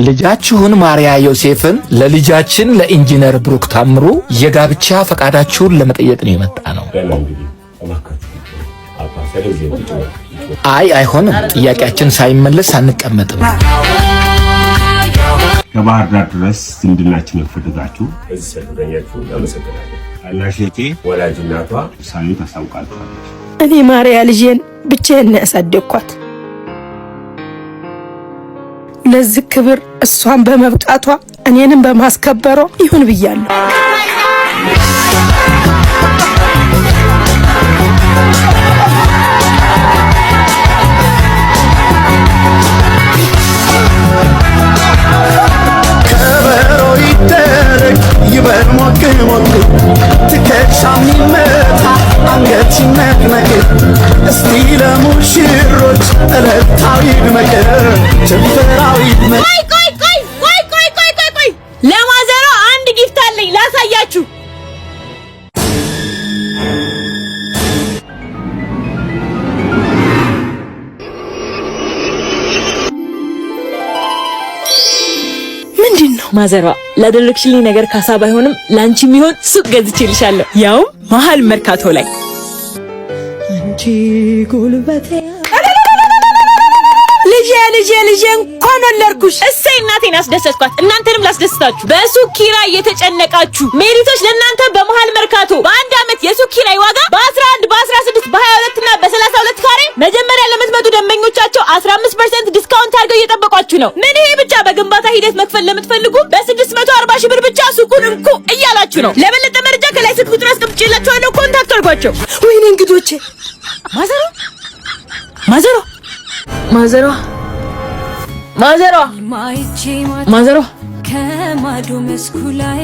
ልጃችሁን ማርያ ዮሴፍን ለልጃችን ለኢንጂነር ብሩክ ታምሩ የጋብቻ ፈቃዳችሁን ለመጠየቅ ነው የመጣነው። ገና እንግዲህ እባካችሁ አባ ስለዚህ ቁጭ በል። አይ አይሆንም፣ ጥያቄያችን ሳይመለስ አንቀመጥም። ከባህር ዳር ድረስ ዝምድናችንን ፈልጋችሁ እዚህ ስለተገኛችሁ እናመሰግናለን። ታናሽ እህቴ ወላጅ እናቷ ውሳኔ ታሳውቃችኋለች። እኔ ማርያ ልጄን ብቻዬን ነው ያሳደግኳት። ለዚህ ክብር እሷን በመብቃቷ እኔንም በማስከበሯ ይሁን ብያለሁ። ከበሮ ይደረግ ይበል ሞቅ ሞቅ፣ ትከሻ የሚመታ አንገት ይነቅነቅ፣ እስቲ ለሙሽሮች እልልታው ይድመቅ፣ ጭፈራው ይድመቅ። ቆይ ቆይ ቆይ ቆይ ቆይ ቆይ ቆይ ቆይ፣ ለማዘሯ አንድ gift አለኝ፣ ላሳያችሁ። ምንድን ነው? ማዘሯ፣ ላደረግሽልኝ ነገር ካሳ ባይሆንም ለአንቺ የሚሆን ሱቅ ገዝቼልሻለሁ፣ ያውም መሀል መርካቶ ላይ። አንቺ ጉልበቴ፣ ልጄ ልጄ ልጄ፣ እንኳን ወለድኩሽ። እሰይ፣ እናቴን አስደሰትኳት፣ እናንተንም ላስደስታችሁ። በሱቅ ኪራይ የተጨነቃችሁ ሜሪቶች፣ ለእናንተ በመሀል መርካቶ በአንድ ዓመት የሱቅ ኪራይ ዋጋ በ11፣ በ16፣ በ22 እና በ32 ካሬ መጀመሪያ ለምትመጡ ደንበኞቻቸው 15% discount አድርገው እየጠበቋችሁ ነው። ምን ይሄ ብቻ፣ በግንባታ ሂደት መክፈል ለምትፈልጉ በ640 ሺህ ብር ብቻ ሱቁን እንኩ እያላችሁ ነው። ለበለጠ መረጃ ከላይ ስልክ ቁጥር አስቀምጬላችኋለሁ። Contact አድርጓቸው። ወይኔ እንግዶቼ። ማዘሯ፣ ማዘሯ፣ ማዘሯ፣ ማዘሯ፣ ማዘሯ። ከማዶ መስኩ ላይ